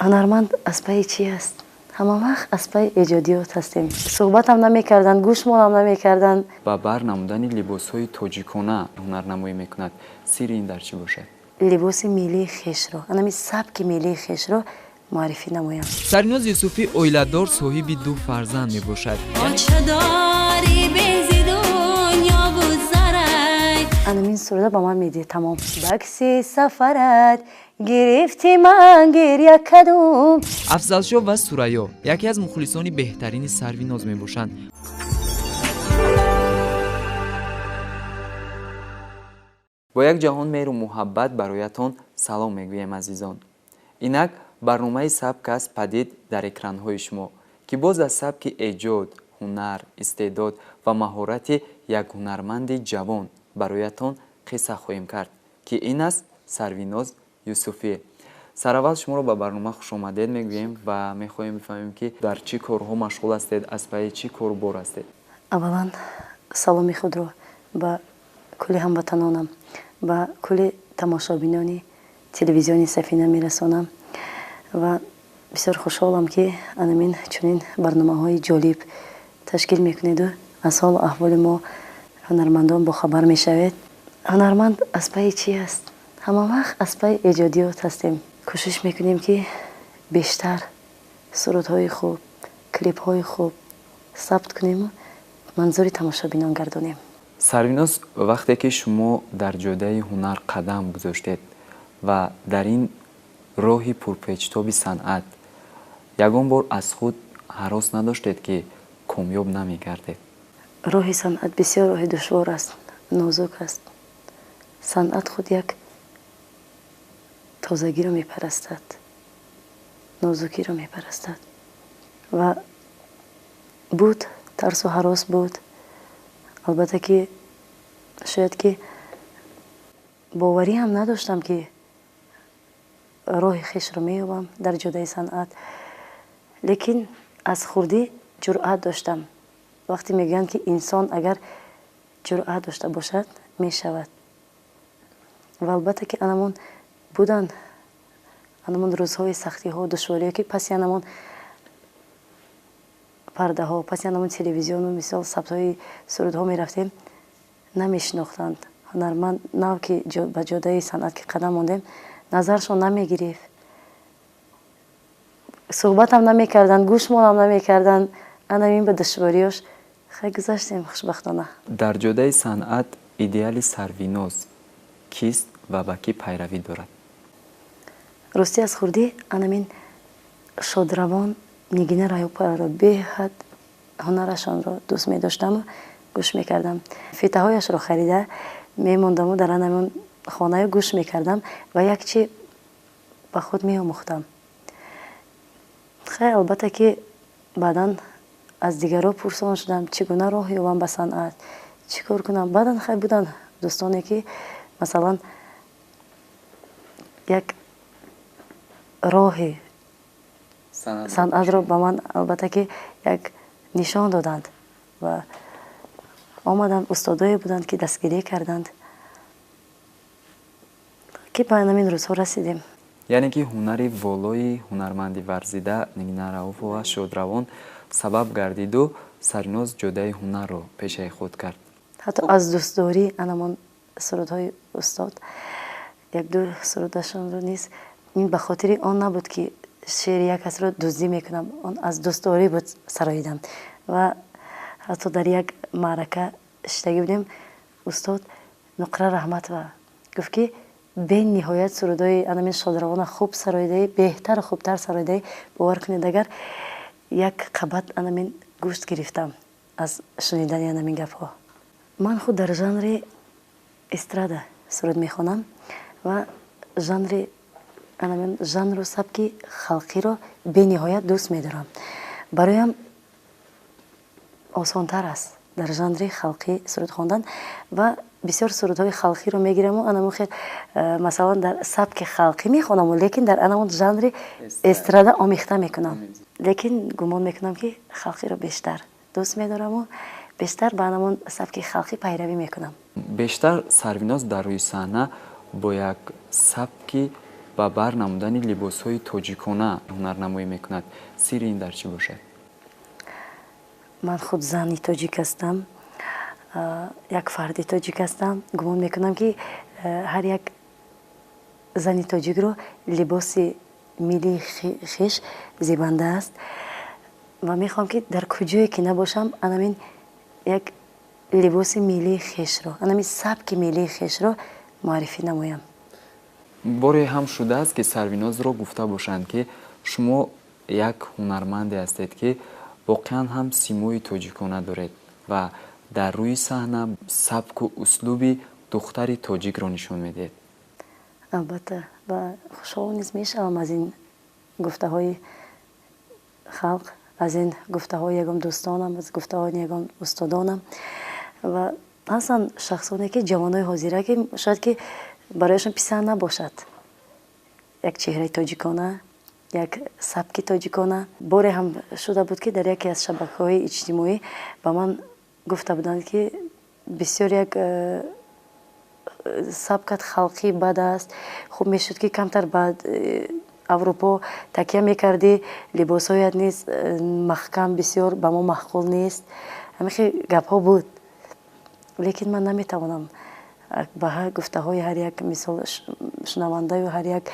Ҳунарманд аз пайи чӣ аст? Ҳама вақт аз пайи эҷодиёт ҳастем. Суҳбатам намекарданд, гӯшмонам намекарданд. Ба бар намудани либосҳои тоҷикона ҳунарнамоӣ мекунад. Сирри ин дар чӣ бошад? Либоси миллии хешро, анами сабки миллии хешро муаррифӣ намоям. Сарвиноз Юсуфӣ оиладор, соҳиби ду фарзанд мебошад. Анамин суруда ба ман медиҳед тамом. Бакси сафарат гирифти ман гиря кадум. Афзалшоҳ ва Сурайё яке аз мухлисони беҳтарини Сарвиноз мебошанд. Бо як ҷаҳон меҳру муҳаббат бароятон салом мегӯем, азизон. Инак барномаи «Сабк аст падид» дар экранҳои шумо, ки боз аз сабки эҷод, ҳунар, истеъдод ва маҳорати як ҳунарманди ҷавон бароятон қисса хоҳем кард, ки ин аст Сарвиноз Юсуфӣ. Сараввал шуморо ба барнома хушомадед мегӯем ва мехоҳем бифаҳмем, ки дар чӣ корҳо машғул ҳастед, аз пайи чӣ корубор ҳастед. Аввалан саломи худро ба кулли ҳамватанонам, ба кулли тамошобинони телевизиони Сафина мерасонам ва бисёр хушҳолам, ки анамин чунин барномаҳои ҷолиб ташкил мекунеду аз ҳолу аҳволи мо ҳунармандон бохабар мешавед. Ҳунарманд аз пайи чӣ аст? Ҳама вақт аз пайи эҷодиёт ҳастем. Кӯшиш мекунем, ки бештар сурудҳои хуб, клипҳои хуб сабт кунему манзури тамошобинон гардонем. Сарвиноз, вақте ки шумо дар ҷодаи ҳунар қадам гузоштед ва дар ин роҳи пурпечтоби санъат ягон бор аз худ ҳарос надоштед, ки комёб намегардед? Роҳи санъат бисёр роҳи душвор аст, нозук аст. Санъат худ як тозагиро мепарастад, нозукиро мепарастад. Ва буд, тарсу ҳарос буд. Албатта ки шояд ки боварӣ ҳам надоштам, ки роҳи хешро меёбам дар ҷодаи санъат, лекин аз хурдӣ ҷуръат доштам. Вақте мегӯянд, ки инсон агар ҷуръат дошта бошад, мешавад. Ва албатта ки анамон буданд анамон рӯзҳои сахтиҳо, душвориҳо, ки паси анамон пардаҳо, паси анамон телевизиону мисол сабтҳои сурудҳо мерафтем, намешинохтанд. Ҳунарманд нав ки ба ҷодаи санъат ки қадам мондем, назаршон намегирифт, суҳбатам намекарданд, гӯшмонам намекарданд. Анамин ба душвориёш хай гузаштем, хушбахтона. Дар ҷодаи санъат идеали Сарвиноз кист ва ба кӣ пайравӣ дорад? Ростӣ, аз хурдӣ анамин шодравон Нигина Раюпаро беҳад ҳунарашонро дӯст медоштаму гӯш мекардам. Фитаҳояшро харида мемондаму дар анамин хонаю гӯш мекардам ва як чи ба худ меомӯхтам. Хай, албатта ки баъдан аз дигарро пурсон шудам, чӣ гуна роҳ ёбам ба санъат, чӣ кор кунам. Баъдан хай буданд дӯстоне, ки масалан як роҳи санъатро ба ман албатта ки як нишон доданд ва омаданд, устодое буданд, ки дастгирӣ карданд, ки ба ҳамин рӯзҳо расидем. Яъне ки ҳунари волои ҳунарманди варзида Нигина Рауфова шодравон сабаб гардиду Сарвиноз ҷодаи ҳунарро пешаи худ кард. Ҳатто аз дӯстдорӣ анамон сурудҳои устод, якду сурудашонро низ, ин ба хотири он набуд, ки шеъри як касро дуздӣ мекунам, он аз дӯстдорӣ буд сароидам. Ва ҳатто дар як маърака шиштагӣ будем, устод Нуқра Раҳматова гуфт, ки бениҳоят сурудҳои анамин шодравона хуб сароидаи, беҳтару хубтар сароидаи. Бовар кунед, агар як қабат анамин гӯшт гирифтам аз шунидани анамин гапҳо. Ман худ дар жанри эстрада суруд мехонам ва жанри анамин жанру сабки халқиро бениҳоят дӯст медорам. Бароям осонтар аст дар жанри халқӣ суруд хондан ва бисёр сурудҳои халқиро мегираму анамон хел масалан дар сабки халқӣ мехонаму, лекин дар анамон жанри эстрада омехта мекунам. Лекин гумон мекунам, ки халқиро бештар дӯст медораму бештар ба анамон сабки халқӣ пайравӣ мекунам. Бештар Сарвиноз дар рӯи саҳна бо як сабки ба бар намудани либосҳои тоҷикона ҳунарнамоӣ мекунад. Сирри ин дар чӣ бошад? Ман худ зани тоҷик ҳастам, як фарди тоҷик ҳастам. Гумон мекунам, ки ҳар як зани тоҷикро либоси миллии хеш зебанда аст ва мехоҳам, ки дар куҷое ки набошам, анамин як либоси миллии хешро, анамин сабки миллии хешро муаррифӣ намоям. Боре ҳам шудааст, ки Сарвинозро гуфта бошанд, ки шумо як ҳунарманде ҳастед, ки воқеан ҳам симои тоҷикона доред ва дар рӯи саҳна сабку услуби духтари тоҷикро нишон медиҳед. Албатта, ва хушҳол низ мешавам аз ин гуфтаҳои халқ, аз ин гуфтаҳои ягон дӯстонам, аз гуфтаҳои ягон устодонам. Ва ҳастанд шахсоне, ки ҷавонои ҳозира, ки шояд ки барояшон писанд набошад як чеҳраи тоҷикона, як сабки тоҷикона. Боре ҳам шуда буд, ки дар яке аз шабакаҳои иҷтимоӣ ба ман гуфта буданд, ки бисёр як сабкат халқӣ бад аст, хуб мешуд, ки камтар ба Аврупо такя мекардӣ, либосҳоят низ маҳкам бисёр ба мо маъқул нест. Ҳамин гапҳо буд, лекин ман наметавонам ба гуфтаҳои ҳар як мисол шунавандаю ҳар як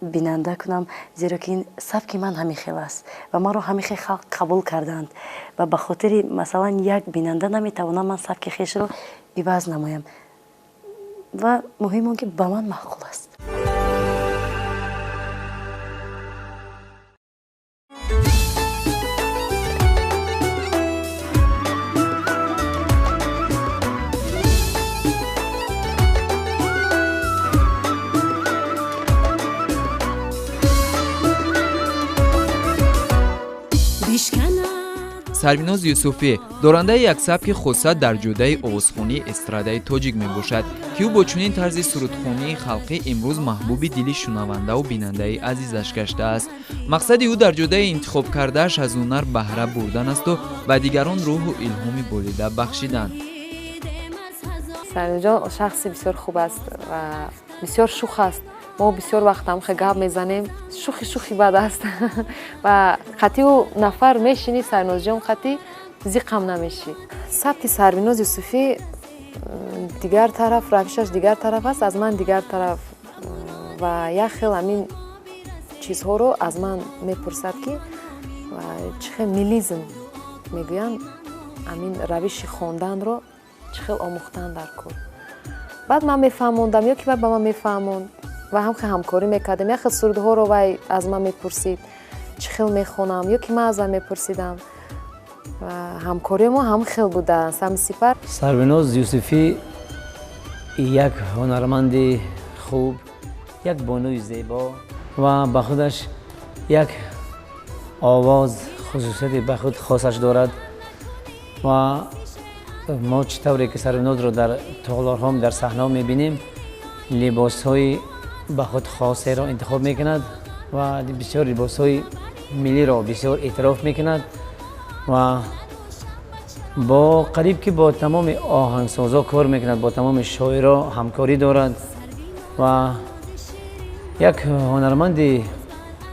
бинанда кунам, зеро ки ин сабки ман ҳамин хел аст ва маро ҳамин хел халқ қабул карданд ва ба хотири масалан як бинанда наметавонам ман сабки хешро иваз намоям ва муҳим он, ки ба ман маъқул аст. Сарвиноз Юсуфӣ дорандаи як сабки хоса дар ҷодаи овозхонии эстрадаи тоҷик мебошад, ки ӯ бо чунин тарзи сурудхонии халқӣ имрӯз маҳбуби дили шунавандаву бинандаи азизаш гаштааст. Мақсади ӯ дар ҷодаи интихоб кардааш аз ҳунар баҳра бурдан асту ба дигарон рӯҳу илҳоми болида бахшидан. Сарвиноҷон шахси бисёр хуб аст ва бисёр шух аст. Мо бисёр вақт ҳам гап мезанем, шухи шухи бад аст ва қатъи ӯ нафар мешинӣ, Сарвинозҷон қатъи зиқам намешӣ. Сабки Сарвиноз Юсуфӣ дигар тараф, равишаш дигар тараф аст, аз ман дигар тараф ва як хел ҳамин чизҳоро аз ман мепурсад, ки чӣ хел милизм мегӯянд, ҳамин равиши хонданро чӣ хел омӯхтан дар кор. Баъд ман мефаҳмондам ё ки вай ба ман мефаҳмонд ва ҳам хел ҳамкорӣ мекардем. Як хел сурудҳоро вай аз ман мепурсид, чӣ хел мехонам, ё ки ман аз вай мепурсидам. Ва ҳамкории мо ҳам хел буда сами сипар. Сарвиноз Юсуфӣ як ҳунарманди хуб, як бонуи зебо ва ба худаш як овоз, хусусияти ба худ хосаш дорад ва мо чӣ тавре ки Сарвинозро дар толорҳо, дар саҳнаҳо мебинем, либосҳои ба худ хосеро интихоб мекунад ва бисёр либосҳои миллиро бисёр эътироф мекунад ва бо қариб ки бо тамоми оҳангсозо кор мекунад, бо тамоми шоиро ҳамкорӣ дорад ва як ҳунарманди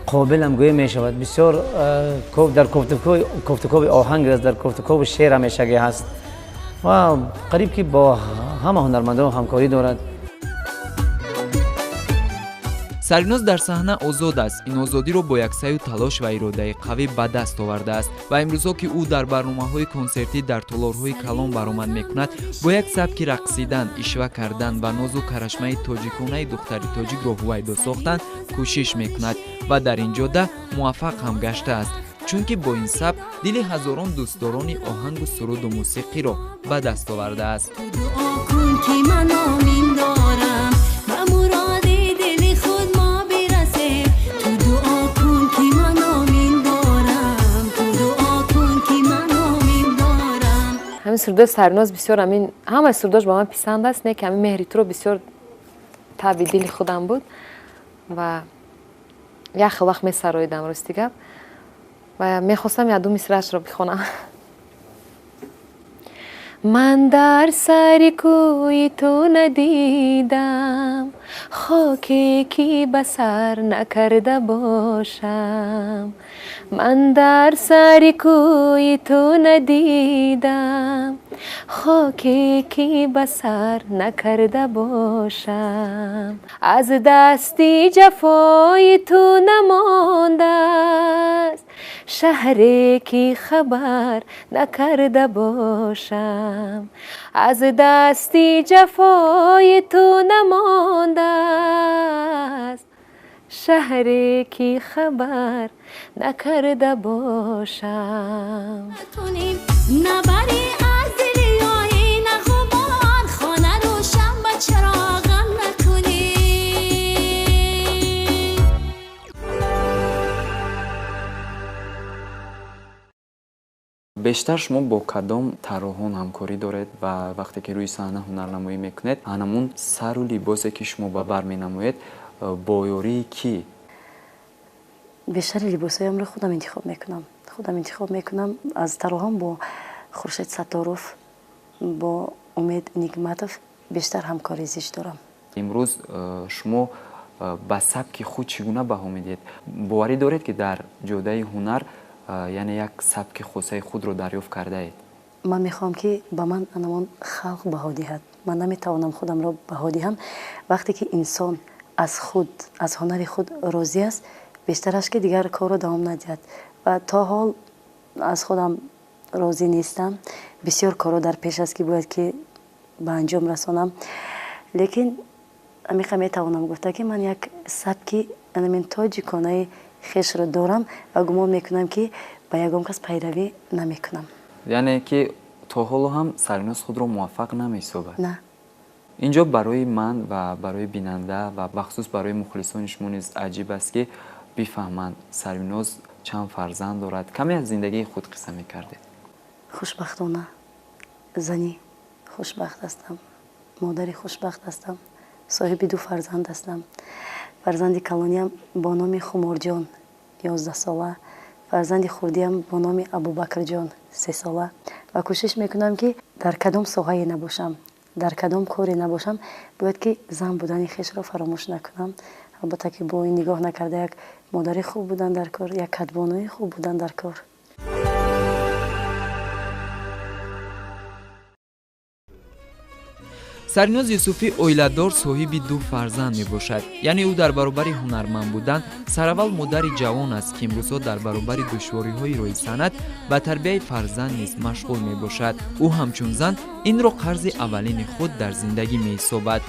қобилам гӯя мешавад. Бисёр дар кофтукови оҳанг аст, дар кофтукови шеър ҳамешагӣ ҳаст ва қариб ки бо ҳама ҳунармандон ҳамкорӣ дорад. Сарвиноз дар саҳна озод аст. Ин озодиро бо як саъю талош ва иродаи қавӣ ба даст овардааст ва имрӯзҳо, ки ӯ дар барномаҳои консертӣ дар толорҳои калон баромад мекунад, бо як сабки рақсидан, ишва кардан ва нозу карашмаи тоҷиконаи духтари тоҷикро ҳувайдо сохтан кӯшиш мекунад ва дар ин ҷода муваффақ ҳам гаштааст, чунки бо ин сабк дили ҳазорон дӯстдорони оҳангу суруду мусиқиро ба даст овардааст. Ҳамин сурудои Сарвиноз бисёр, ҳамин ҳамаи сурудош ба ман писанд аст, не ки ҳамин меҳри туро бисёр таби дили худам буд ва як хел вақт месароидам, рости гап, ва мехостам як ду мисраашро бихонам. Ман дар сари кӯи ту надидам хоке ки ба сар накарда бошам. Ман дар сари кӯи ту надидам хоке ки ба сар накарда бошам. Аз дасти ҷафои ту намондааст шаҳре ки хабар накарда бошам. Аз дасти ҷафои ту намондааст шаҳре ки хабар накарда бошам. Набари аз дили ои на ғубор хона рӯшан ба чароғам накунӣ. Бештар шумо бо кадом тарроҳон ҳамкорӣ доред ва вақте ки рӯи саҳна ҳунарнамоӣ мекунед, ҳанамун сару либосе ки шумо ба бар менамоед бо ёрии кӣ? Бештари либосҳоямро худам интихоб мекунам. Худам интихоб мекунам. Аз тарроҳон бо Хуршед Сатторов, бо Умед Нигматов бештар ҳамкорӣ зич дорам. Имрӯз шумо ба сабки худ чӣ гуна баҳо медиҳед? Боварӣ доред ки дар ҷодаи ҳунар яъне як сабки хосаи худро дарёфт кардаед? Ман мехоҳам ки ба ман анамон халқ баҳо диҳад. Ман наметавонам худамро баҳо диҳам. Вақте ки инсон аз худ, аз ҳунари худ розӣ аст, бештараш ки дигар корро давом надиҳад. Ва то ҳол аз худам розӣ нестам. Бисёр корҳо дар пеш аст ки бояд ки ба анҷом расонам. Лекин амиқа метавонам гуфта ки ман як сабки анамин тоҷиконаи хешро дорам ва гумон мекунам ки ба ягон кас пайравӣ намекунам. Яъне ки то ҳоло ҳам Сарвиноз худро муваффақ намеҳисобад? На. Инҷо барои ман ва барои бинанда ва бахусус барои мухлисони шумо низ аҷиб аст ки бифаҳманд Сарвиноз чанд фарзанд дорад. Каме аз зиндагии худ қисса мекардед? Хушбахтона зани хушбахт ҳастам, модари хушбахт ҳастам, соҳиби ду фарзанд ҳастам. Фарзанди калониям бо номи Хуморҷон 11 сола, фарзанди хурдиям бо номи Абубакрҷон 3 сола. Ва кӯшиш мекунам ки дар кадом соҳае набошам, дар кадом коре набошам, бояд ки зан будани хешро фаромӯш накунам. Албатта ки бо ин нигоҳ накарда як модари хуб будан дар кор, як кадбонуи хуб будан дар кор. Сарвиноз Юсуфӣ оиладор, соҳиби ду фарзанд мебошад. Яъне ӯ дар баробари ҳунарманд будан сараввал модари ҷавон аст ки имрӯзҳо дар баробари душвориҳои роҳи санъат ба тарбияи фарзанд низ машғул мебошад. Ӯ ҳамчун зан инро қарзи аввалини худ дар зиндагӣ меҳисобад.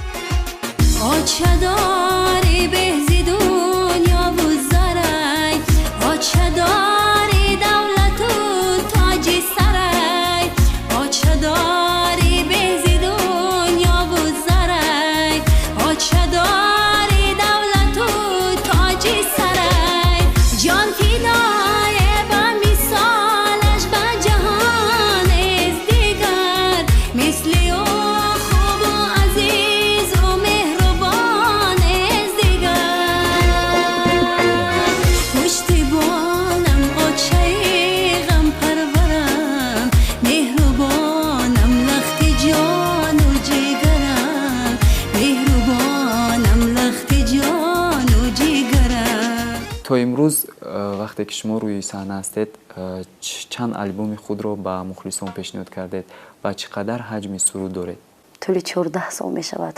То имрӯз вақте ки шумо рӯи саҳна ҳастед, чанд албоми худро ба мухлисон пешниҳод кардед ва чӣ қадар ҳаҷми суруд доред? Тӯли 14 сол мешавад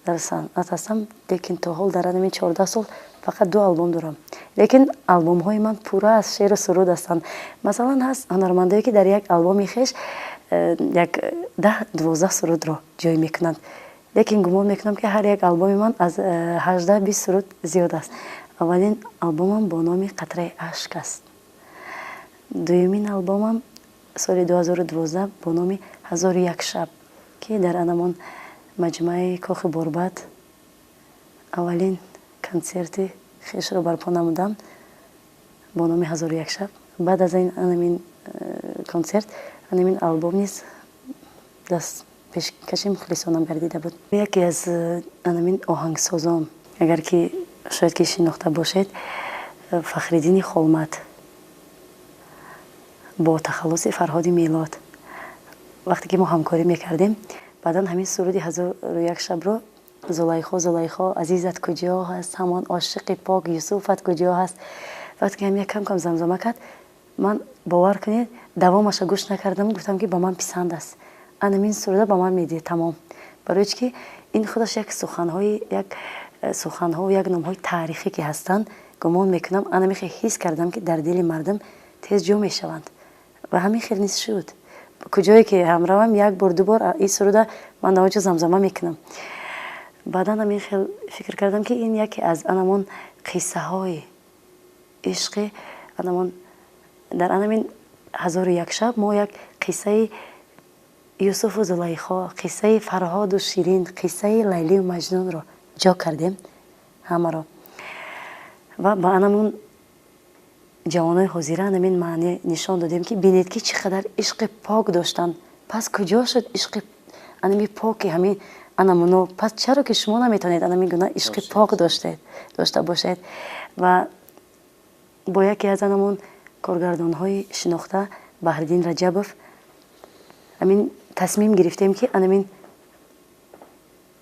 дар санъат ҳастам, лекин то ҳол дар ҳамин 14 сол фақат 2 албом дорам. Лекин албомҳои ман пурра аз шеъру суруд ҳастанд. Масалан, ҳаст ҳунармандое ки дар як албоми хеш як 10-12 сурудро ҷой мекунанд. Лекин гумон мекунам ки ҳар як албоми ман аз 18-20 суруд зиёд аст. Аввалин албомам бо номи Қатраи ашк аст. Дуюмин албомам соли 2012 бо номи 1001 шаб ки дар анамон маҷмӯаи Кохи Борбад аввалин консерти хешро барпо намудам бо номи 1001 шаб. Баъд аз ин анамин консерт анамин албом низ даст пешкаши мухлисонам гардида буд. Яке аз анамин оҳангсозон, агар ки шояд ки шинохта бошед, Фахриддини Холмат бо тахаллуси Фарҳоди Мелод. Вақте ки мо ҳамкорӣ мекардем, баъдан ҳамин суруди «Ҳазору як шабро», «Зулайхо, Зулайхо, азизат куҷо ҳаст, ҳамон ошиқи пок Юсуфат куҷо ҳаст», вақте ки ҳам як кам кам замзама кард, ман, бовар кунед, давомаша гӯш накардам, гуфтам, ки ба ман писанд аст, анамин суруда ба ман медиҳед, тамом. Барои чи ки ин худаш як суханҳои, як суханҳо, як номҳои таърихӣ ки ҳастанд, гумон мекунам, анами хел ҳис кардам, ки дар дили мардум тез ҷо мешаванд. Ва ҳамин хел низ шуд. Куҷое ки ҳамравам, як бор, ду бор ин суруда ман дар он ҷо замзама мекунам. Баъдан ҳамин хел фикр кардам, ки ин яке аз анамон қиссаҳои ишқи анамон дар анамин «Ҳазору як шаб» мо як қиссаи Юсуфу Зулайхо, қиссаи Фарҳоду Ширин, қиссаи Лайлию Маҷнунро ҷо кардем ҳамаро ва ба анамон ҷавонои ҳозира анамин маъне нишон додем, ки бинед, ки чӣ қадар ишқи пок доштанд. Пас куҷо шуд ишқи анами поки ҳамин анамуно? Пас чаро ки шумо наметавонед анамин гуна ишқи пок дошта бошед? Ва бо яке аз анамон коргардонҳои шинохта, Баҳриддин Раҷабов, ҳамин тасмим гирифтем, ки анамин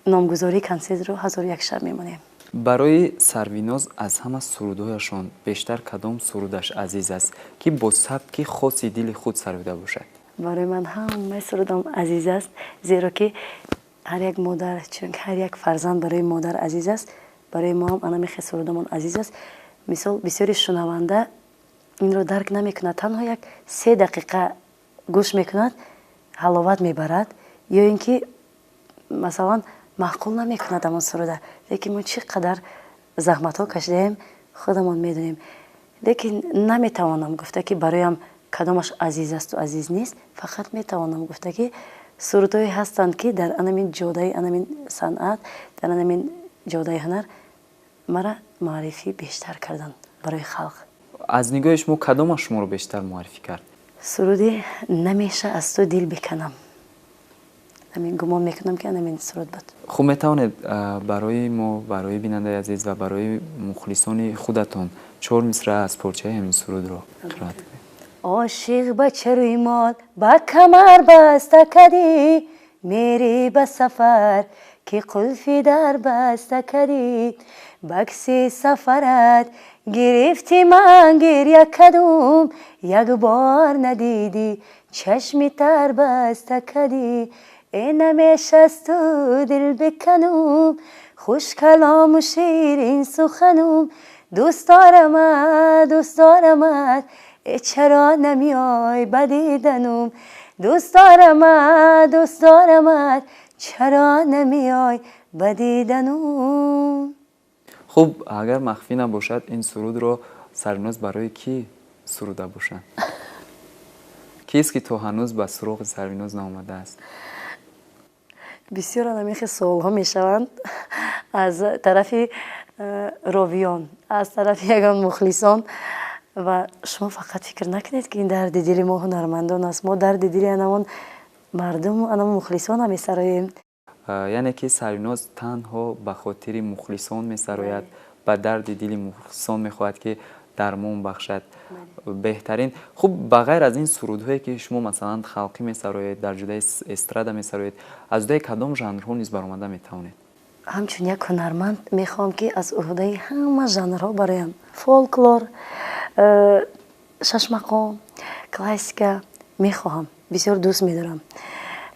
номгузории консертро «Ҳазору як шаб» мемонем. Барои Сарвиноз аз ҳама сурудҳояшон бештар кадом сурудаш азиз аст, ки бо сабки хоси дили худ саруда бошад? Барои ман ҳамаи сурудам азиз аст, зеро ки ҳар як модар, чунки ҳар як фарзанд барои модар азиз аст, барои мо ҳам анами хел сурудамон азиз аст. Мисол, бисёри шунаванда инро дарк намекунад, танҳо як 3 дақиқа гӯш мекунад, ҳаловат мебарад ё ин ки, масалан, маъқул намекунад ҳамон суруда. Лекин мо чӣ қадар заҳматҳо кашидаем, худамон медонем. Лекин наметавонам гуфта, ки бароям кадомаш азиз асту азиз нест. Фақат метавонам гуфта, ки сурудҳое ҳастанд, ки дар анамин ҷодаи анамин санъат, дар анамин ҷодаи ҳунар мара муаррифӣ бештар карданд барои халқ. Аз нигоҳи шумо, кадомаш шуморо бештар муаррифӣ кард? Суруди «Намеша аз ту дил биканам». Ҳамин, гумон мекунам, ки анамин суруд буд. Хуб, метавонед барои мо, барои бинандаи азиз ва барои мухлисони худатон чор мисра аз порчаи ҳамин сурудро қироат кунед? Ошиқ ба чаруи мол ба камар баста кадӣ, мери ба сафар, ки қулфи дар баста кадӣ, бакси сафарат гирифти, ман гиря кадум, як бор надидӣ, чашми тар баста кадӣ. Э, намешасту дил биканум, хушкалому ширин суханум, дӯст дорамат, дӯст дорамат, э, чаро намеой ба диданум? Дӯст дорамат, дӯст дорамат, чаро намеой ба диданум? Хуб, агар махфӣ набошад, ин сурудро Сарвиноз барои кӣ суруда бошанд? Кист, ки то ҳанӯз ба суроғи Сарвиноз наомадааст? Бисёр анамихе суолҳо мешаванд аз тарафи ровиён, аз тарафи ягон мухлисон. Ва шумо фақат фикр накунед, ки ин дарди дили мо ҳунармандон аст. Мо дарди дили анамон мардуму анамон мухлисона месароем. Яъне ки Сарвиноз танҳо ба хотири мухлисон месарояд, ба дарди дили мухлисон мехоҳад, ки дармон бахшад. Беҳтарин. Хуб, ба ғайр аз ин сурудҳое, ки шумо, масалан, халқӣ месароед, дар ҷудаи эстрада месароед, аз ҷудаи кадом жанрҳо низ баромада метавонед? Ҳамчун як ҳунарманд мехоҳам, ки аз уҳдаи ҳама жанрҳо бароям: фолклор, шашмақом, классика мехоҳам, бисёр дӯст медорам.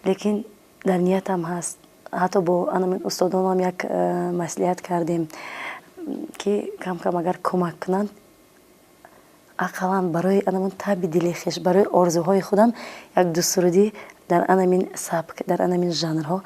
Лекин дар ниятам ҳаст, ҳатто бо анамин устодонам як маслиҳат кардем, ки кам-кам агар кӯмак кунанд, ақаллан барои анамон таби дили хеш, барои орзуҳои худам як дусурудӣ дар анамин сабк, дар анамин жанрҳо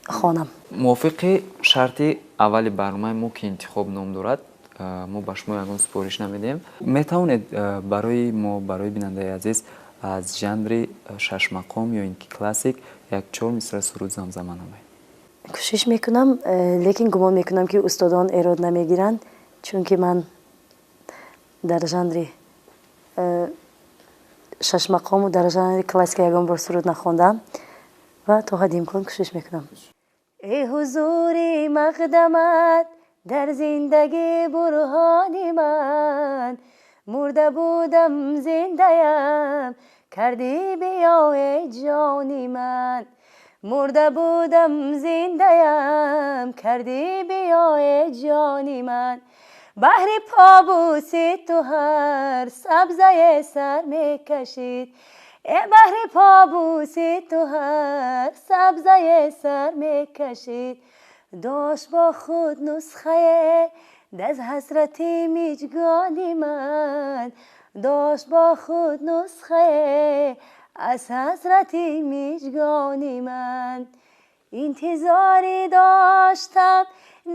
хонам. Мувофиқи шарти аввали барномаи мо, ки интихоб ном дорад, мо ба шумо ягон супориш намедиҳем. Метавонед барои мо, барои бинандаи азиз аз жанри шашмақом ё ин ки классик як чор мисра суруд замзама намоед? Кӯшиш мекунам, лекин гумон мекунам, ки устодон эрод намегиранд, чунки ман дар жанри шашмақому дар жанри классика ягон бор суруд нахондам ва то ҳадди имкон кӯшиш мекунам. Эй, ҳузури мақдамат дар зиндагӣ бурҳони ман, мурда будам, зиндаям. кардӣ биё эй ҷони ман. Мурда будам, зиндаям кардӣ биё эй ҷони ман. Баҳри побӯси ту ҳар сабзае сар мекашид, э баҳри побӯси ту ҳар сабзае сар мекашид. Дошт бо худ нусхае аз ҳасрати миҷгони ман, дошт бо худ нусхае аз ҳасрати миҷгони ман. Интизорӣ доштам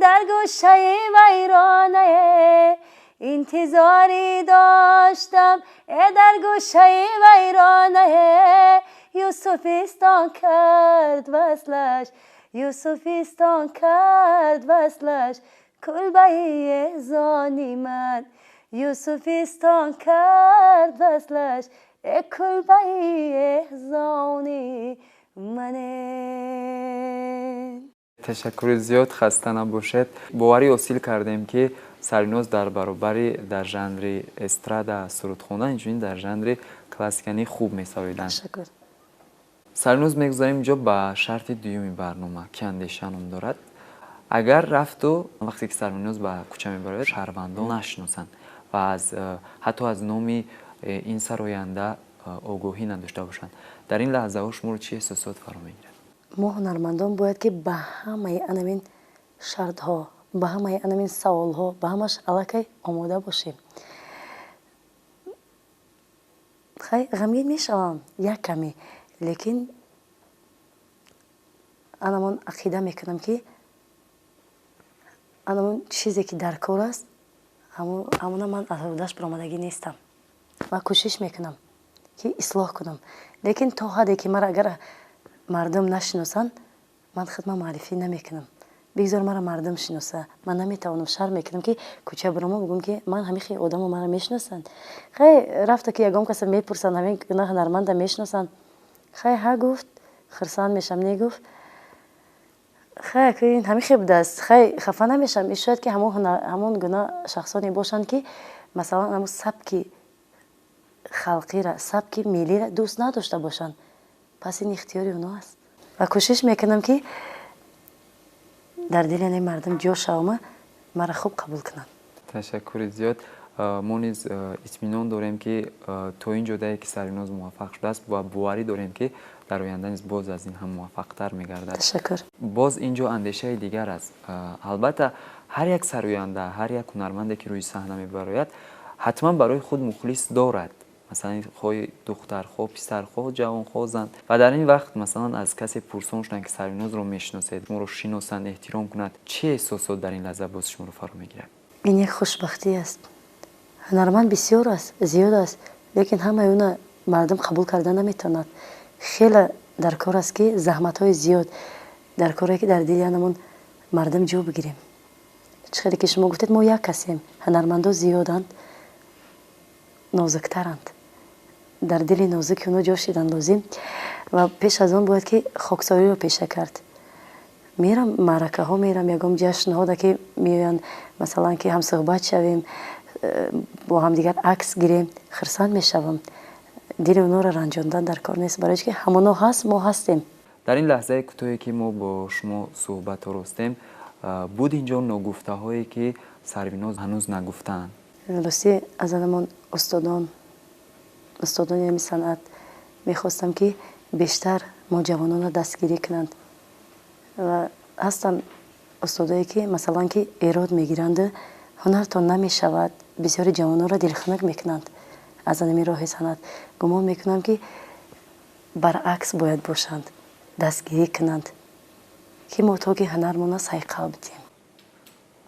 дар гӯшаи вайронае, интизорӣ доштам э дар гӯшаи вайронае. Юсуфистон кард васлаш, Юсуфистон кард васлаш кулбаи эҳзони ман. Юсуфистон кард васлаш э кулбаи эҳзони мане. Ташаккури зиёд, хаста набошед. Боварӣ ҳосил кардем, ки Сарвиноз дар баробари дар жанри эстрада суруд хондан, инчунин дар жанри классикани хуб месароиданд. Ташаккур. Сарвиноз, мегузарем инҷо ба шарти дуюми барнома, ки андеша ном дорад. Агар рафту вақте ки Сарвиноз ба кӯча мебарояд, шаҳрвандон нашиносанд ва ҳатто аз номи ин сароянда огоҳӣ надошта бошанд, дар ин лаҳзаҳо шуморо чӣ эҳсосот фаро мегирад? Мо ҳунармандон бояд ки ба ҳамаи анамин шартҳо, ба ҳамаи анамин саволҳо, ба ҳамаш аллакай омода бошем. Хай, ғамгин мешавам як каме, лекин анамон ақида мекунам, ки анамон чизе ки дар кор аст, ҳамона ман аз ҳудаш баромадагӣ нестам ва кӯшиш мекунам, ки ислоҳ кунам. Лекин то ҳадде ки мара агар мардум нашиносанд, ман худма муаррифӣ намекунам. Бигзор мара мардум шиноса. Ман наметавонам, шарм мекунам, ки кӯча бирома бигӯм, ки ман ҳамин хел одамо мара мешиносанд. Хай, рафта ки ягон каса мепурсанд, ҳамин гуна ҳунарманда мешиносанд? Хай, ҳа гуфт, хурсанд мешам, не гуфт, хай, ин ҳамин хел будааст. Хай, хафа намешам. Ин шояд ки ҳамон гуна шахсоне бошанд, ки масалан ҳамон сабки халқира, сабки миллира дӯст надошта бошанд. Пас ин ихтиёри оно аст ва кӯшиш мекунам, ки дар дили ани мардум ҷо шавама, мара хуб қабул кунанд. Ташаккури зиёд. Мо низ итминон дорем, ки то ин ҷодае ки Сарвиноз муваффақ шудааст, ва боварӣ дорем, ки дар оянда низ боз аз ин ҳам муваффақтар мегардад. Ташаккур. Боз ин ҷо андешаи дигар аст. Албатта, ҳар як сароянда, ҳар як ҳунарманде, ки рӯи саҳна мебарояд, ҳатман барои худ мухлис дорад, масалан, хоҳи духтар, хоҳ писар, хоҳ ҷавон, хоҳ зан. Ва дар ин вақт, масалан, аз касе пурсон шуданд, ки Сарвинозро мешиносед, шуморо шиносанд, эҳтиром кунад, чӣ эҳсосот дар ин лаҳза боз шуморо фаро мегирад? Ин як хушбахтӣ аст. Ҳунарманд бисёр аст, зиёд аст, лекин ҳамаи уна мардум қабул карда наметавонад. Хеле дар кор аст, ки заҳматҳои зиёд дар коре, ки дар дили анамон мардум ҷо бигирем. Чӣ хеле ки шумо гуфтед, мо як касем, ҳунармандо зиёданд, нозуктаранд. Дар дили нозуки оно ҷо шидан лозим ва пеш аз он бояд ки хоксориро пеша кард. Мерам маъракаҳо, мерам ягон ҷашнҳода, ки меоянд, масалан, ки ҳамсӯҳбат шавем, бо ҳамдигар акс гирем, хурсанд мешавам. Дили онҳоро ранҷондан дар кор нест, барои ки ҳамоно ҳаст, мо ҳастем. Дар ин лаҳзаи кӯтоҳе, ки мо бо шумо суҳбат оростем, буд инҷо ногуфтаҳое, ки Сарвиноз ҳанӯз нагуфтаанд? Ростӣ, аз анамон устодон, устодони ҳамин санъат мехостам, ки бештар мо ҷавононро дастгирӣ кунанд. Ва ҳастанд устодое, ки масалан ки эрод мегиранду ҳунартон намешавад, бисёри ҷавононро дилхунук мекунанд аз анами роҳи санъат. Гумон мекунам, ки баръакс бояд бошанд, дастгирӣ кунанд, ки мо то ки ҳунармона сайқал бидиҳем.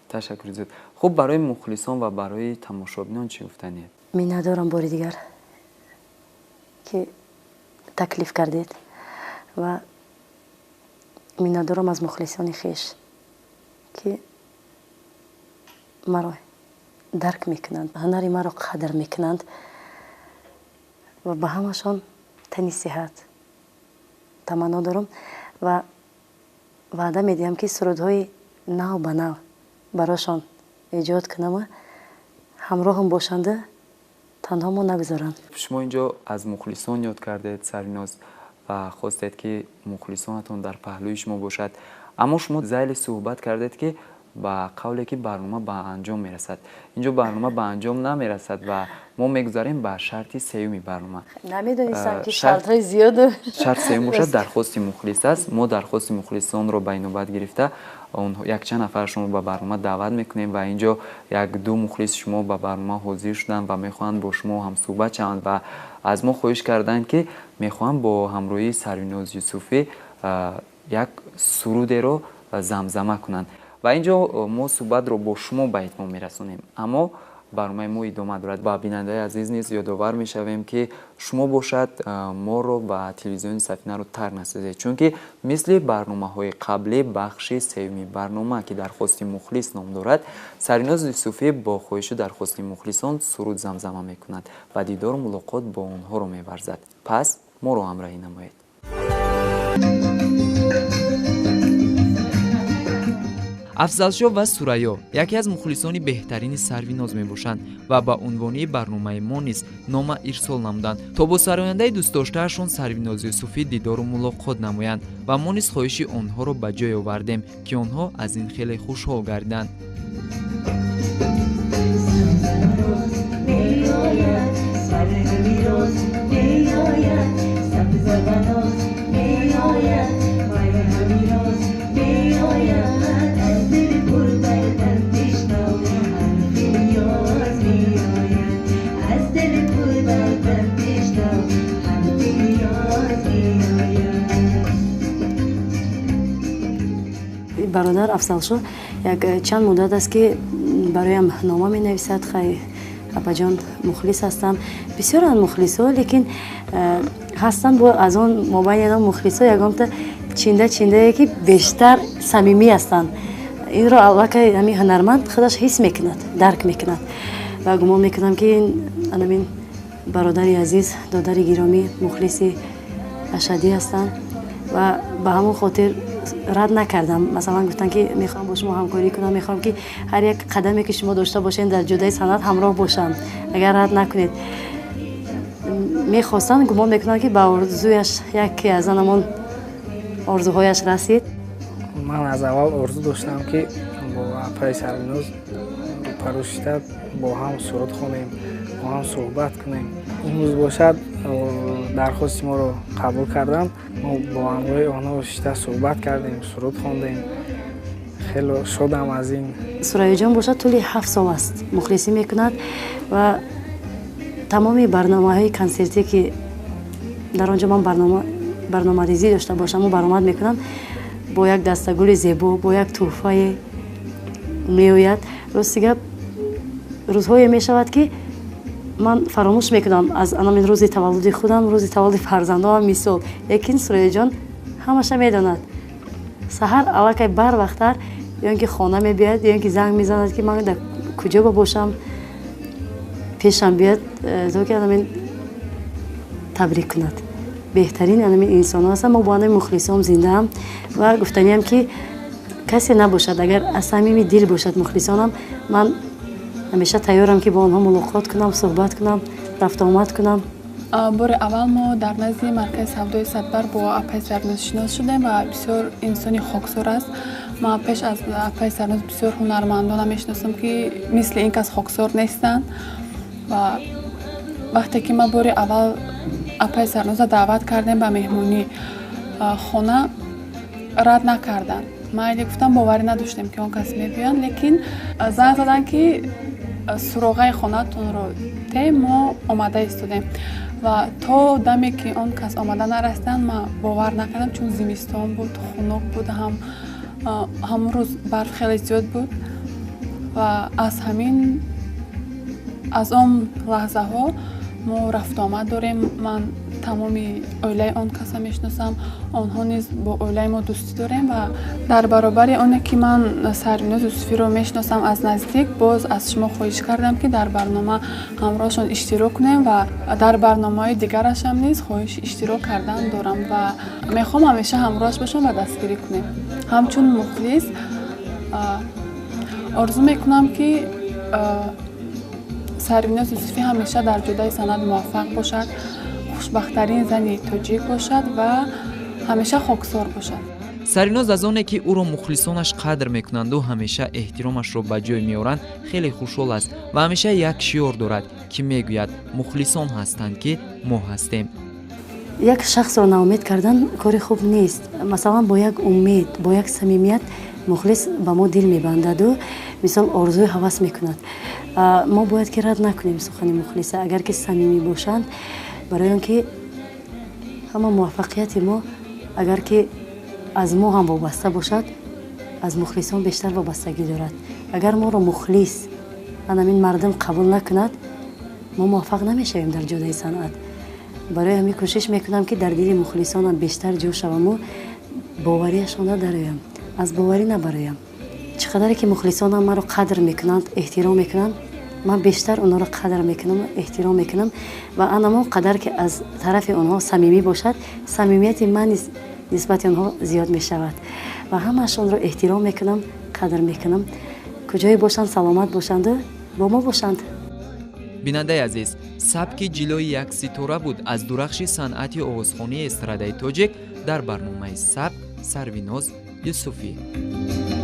Ташаккури зиёд. Хуб, барои мухлисон ва барои тамошобинон чӣ гуфтанед? Миннатдорам бори дигар, ки таклиф кардед, ва миннатдорам аз мухлисони хеш, ки маро дарк мекунанд, ҳунари маро қадр мекунанд, ва ба ҳамашон тани сиҳат таманно дорам ва ваъда медиҳам, ки сурудҳои нав ба нав барошон эҷод кунама, ҳамроҳам бошанда. Танҳо мо нагузоранд. Шумо инҷо аз мухлисон ёд кардед, Сарвиноз, ва хостед, ки мухлисонатон дар паҳлӯи шумо бошад. Аммо шумо зайли суҳбат кардед, ки ба қавле ки барнома ба анҷом мерасад. Инҷо барнома ба анҷом намерасад ва мо мегузарем ба шарти сеюми барнома. Намедонистам, ки шартҳои зиёд. Шарт сеюм бошад, дархости мухлис аст. Мо дархости мухлисонро ба инобат гирифта, якчанд нафарашонро ба барнома даъват мекунем ва инҷо як ду мухлис шумо ба барнома ҳозир шуданд ва мехоҳанд бо шумо ҳамсӯҳбат шаванд ва аз мо хоҳиш карданд, ки мехоҳанд бо ҳамроҳии Сарвиноз Юсуфӣ як сурудеро замзама кунанд. Ва инҷо мо суҳбатро бо шумо ба итмом мерасонем, аммо барномаи мо идома дорад. Ба бинандаи азиз низ ёдовар мешавем, ки шумо бошад моро ва телевизиони Сафинаро тарк насозед, чунки мисли барномаҳои қаблӣ бахши сеюми барнома, ки дархости мухлис ном дорад, Сарвиноз Юсуфӣ бо хоҳишу дархости мухлисон суруд замзама мекунад ва дидору мулоқот бо онҳоро меварзад. Пас моро ҳамроҳӣ намоед. Афзалшоҳ ва Сурайё яке аз мухлисони беҳтарини Сарвиноз мебошанд ва ба унвони барномаи мо низ нома ирсол намуданд, то бо сарояндаи дӯстдоштаашон Сарвиноз Юсуфӣ дидору мулоқот намоянд ва мо низ хоҳиши онҳоро ба ҷой овардем, ки онҳо аз ин хеле хушҳол гардиданд. Бародар Афзалшоҳ як чанд муддат аст, ки бароям нома менависад. Хай, апаҷон, мухлис ҳастам. Бисёранд мухлисҳо, лекин ҳастанд бо аз он мобайни мухлисҳо ягонта чинда чиндае, ки бештар самимӣ ҳастанд. Инро аллакай ҳамин ҳунарманд худаш ҳис мекунад, дарк мекунад ва гумон мекунам, ки ин анамин бародари азиз, додари гиромӣ мухлиси ашаддӣ ҳастанд ва ба ҳамон хотир рад накардам. Масалан, гуфтанд, ки мехоҳам бо шумо ҳамкорӣ кунам, мехоҳам, ки ҳар як қадаме, ки шумо дошта бошед дар ҷодаи санъат, ҳамроҳ бошам, агар рад накунед. Мехостанд, гумон мекунам, ки ба орзуяш, яке аз анамон орзуҳояш расид. Ман аз аввал орзу доштам, ки бо апаи Сарвиноз рӯпарӯ шида бо ҳам суруд хонем, бо ҳам суҳбат кунем. Имрӯз бошад, дархости моро қабул кардам. Мо бо ҳамроҳи онҳо шида суҳбат кардем, суруд хондем. Хеле шодам аз ин. Сурайёҷон бошад, тӯли 7 сол аст мухлисӣ мекунад ва тамоми барномаҳои консертие, ки дар он ҷо ман барномарезӣ дошта бошаму баромад мекунам, бо як дастагули зебо, бо як тӯҳфае меояд. Рости гап, рӯзҳое мешавад, ки ман фаромӯш мекунам аз анамин рӯзи таваллуди худам, рӯзи таваллуди фарзандоам, мисол. Лекин Сурайёҷон ҳамаша медонад. Саҳар аллакай барвақттар ё ин ки хона мебиёяд, ё ин ки занг мезанад, ки ман дар куҷо ба бошам, пешам биёяд, то ки анамин табрик кунад. Беҳтарин анамин инсонҳо ҳастанд. Мо бо анами мухлисом зиндаам ва гуфтаниам, ки касе набошад, агар аз самими дил бошад мухлисонам, ман ҳамеша тайёрам, ки бо онҳо мулоқот кунам, суҳбат кунам, рафтуомад кунам. Бори аввал мо дар назди маркази савдои Садбар бо апаи Сарноз шинос шудем ва бисёр инсони хоксор аст. Ман пеш аз апаи Сарноз бисёр ҳунармандона мешиносам, ки мисли ин кас хоксор нестанд. Ва вақте ки ман бори аввал апаи Сарноза даъват кардем ба меҳмонӣ хона, рад накарданд. Майли гуфтам, боварӣ надоштем, ки он кас мебиёянд, лекин занг заданд, ки суроғаи хонаатонро те, мо омада истодем. Ва то даме ки он кас омада нарасиданд, ман бовар накардам, чун зимистон буд, хунук буд, ҳам ҳамон рӯз барф хеле зиёд буд. Ва аз ҳамин, аз он лаҳзаҳо мо рафтуомад дорем. Ман тамоми оилаи он каса мешиносам, онҳо низ бо оилаи мо дӯстӣ дорем. Ва дар баробари оне ки ман Сарвиноз Юсуфиро мешиносам аз наздик, боз аз шумо хоҳиш кардам, ки дар барнома ҳамроҳашон иштирок кунем ва дар барномаҳои дигарашам низ хоҳиши иштирок кардан дорам ва мехоҳам ҳамеша ҳамроҳаш бошам ва дастгирӣ кунем. Ҳамчун мухлис орзу мекунам, ки Сарвиноз Юсуфӣ ҳамеша дар ҷодаи санъат муваффақ бошад, хушбахттарин зани тоҷик бошад ва ҳамеша хоксор бошад. Сарвиноз аз оне, ки ӯро мухлисонаш қадр мекунанду ҳамеша эҳтиромашро ба ҷой меоранд, хеле хушҳол аст ва ҳамеша як шиёр дорад, ки мегӯяд: «Мухлисон ҳастанд, ки мо ҳастем». Як шахсро ноумед кардан кори хуб нест. Масалан, бо як умед, бо як самимият мухлис ба мо дил мебандаду, мисол, орзуи ҳавас мекунад. Мо бояд ки рад накунем сухани мухлиса, агар ки самимӣ бошанд, барои он ки ҳама муваффақияти мо, агар ки аз мо ҳам вобаста бошад, аз мухлисон бештар вобастагӣ дорад. Агар моро мухлис, анамин мардум қабул накунад, мо муваффақ намешавем дар ҷодаи санъат. Барои ҳамин кӯшиш мекунам, ки дар дили мухлисонам бештар ҷо шаваму боварияшон надароям, аз боварӣ набароям. Чӣ қадаре ки мухлисонам маро қадр мекунанд, эҳтиром мекунанд, ман бештар онҳоро қадр мекунам, эҳтиром мекунам ва анамон қадар ки аз тарафи онҳо самимӣ бошад, самимияти ман низ нисбати онҳо зиёд мешавад ва ҳамаашонро эҳтиром мекунам, қадр мекунам. Куҷое бошанд, саломат бошанду бо мо бошанд. Бинандаи азиз, сабки ҷилои як ситора буд аз дурахши санъати овозхонии эстрадаи тоҷик дар барномаи «Сабк» Сарвиноз Юсуфӣ.